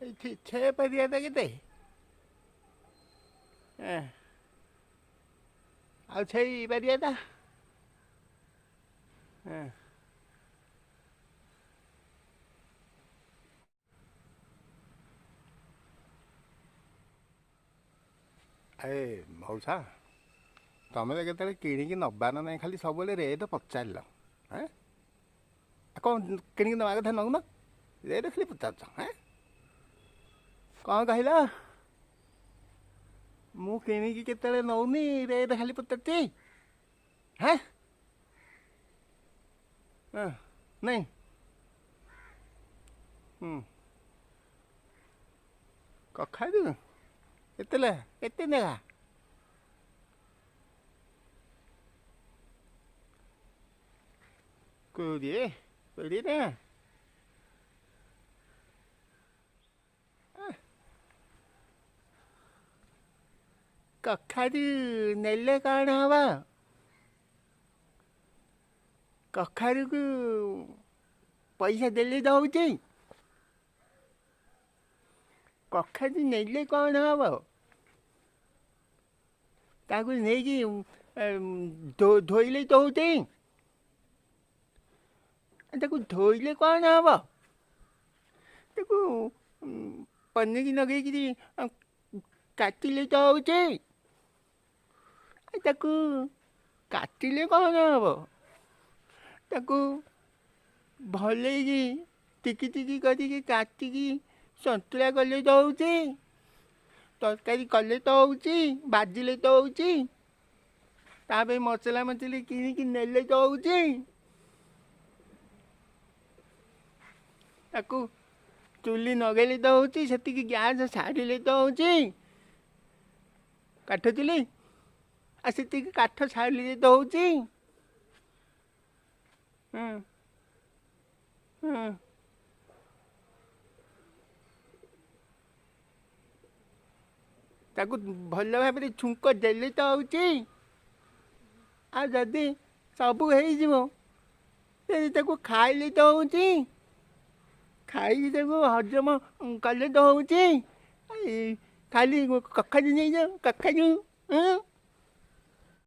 ଏଇଠି ସେ ପରିବାଟା କେତେ? ଆଉ ସେଇ ପରିବାଟା? ହଁ। ଏ ମଉସା, ତମେ ତ କେତେବେଳେ କିଣିକି ନେବାର ନାହିଁ, ଖାଲି ସବୁବେଳେ ରେଟ୍ ପଚାରିଲ। ହେଁ, କ'ଣ କିଣିକି ନେବା କଥା ନେଉନ, ରେଟ୍ ଖାଲି ପଚାରୁଛ। ହେଁ, କ'ଣ କହିଲ? ମୁଁ କିଣିକି କେତେବେଳେ ନେଉନି, ରେଟ୍ ଖାଲି ପଚାରୁଛି। ହେଁ, ନାଇଁ। କଖାରୁ କେତେ ଲେଖା? କେତେ ଲେଖା? 20, 20 ଟଙ୍କା। କଖାରୁ ନେଲେ କ'ଣ ହବ? କଖାରୁକୁ ପଇସା ଦେଲେ ତ ହେଉଛି। କଖାରୁ ନେଲେ କ'ଣ ହବ? ତାକୁ ନେଇକି ଧୋଇଲେ ତ ହେଉଛି। ତାକୁ ଧୋଇଲେ କ'ଣ ହବ? ତାକୁ ପନିକି ଲଗେଇକିରି କାଟିଲେ ତ ହେଉଛି। ତାକୁ କାଟିଲେ କ'ଣ ହବ? ତାକୁ ଭଲେଇକି ଟିକି ଟିକି କରିକି କାଟିକି ସନ୍ତୁଳା କଲେ ତ ହେଉଛି, ତରକାରୀ କଲେ ତ ହେଉଛି, ଭାଜିଲେ ତ ହେଉଛି, ତା ପାଇଁ ମସଲା ମସଲି କିଣିକି ନେଲେ ତ ହେଉଛି। ତାକୁ ଚୁଲି ନଗେଇଲେ ତ ହେଉଛି, ସେତିକି ଗ୍ୟାସ୍ ସାରିଲେ ତ ହେଉଛି, କାଠ ଚୁଲି ଆଉ ସେତିକି କାଠ ସାରିଲେ ତ ହେଉଛି। ହଁ ହଁ, ତାକୁ ଭଲ ଭାବରେ ଛୁଙ୍କ ଦେଲେ ତ ହେଉଛି। ଆଉ ଯଦି ସବୁ ହେଇଯିବ, ତାକୁ ଖାଇଲେ ତ ହେଉଛି, ଖାଇକି ତାକୁ ହଜମ କଲେ ତ ହେଉଛି। ଖାଲି କଖାରୁ ନେଇଯାଅ, କଖାରୁ।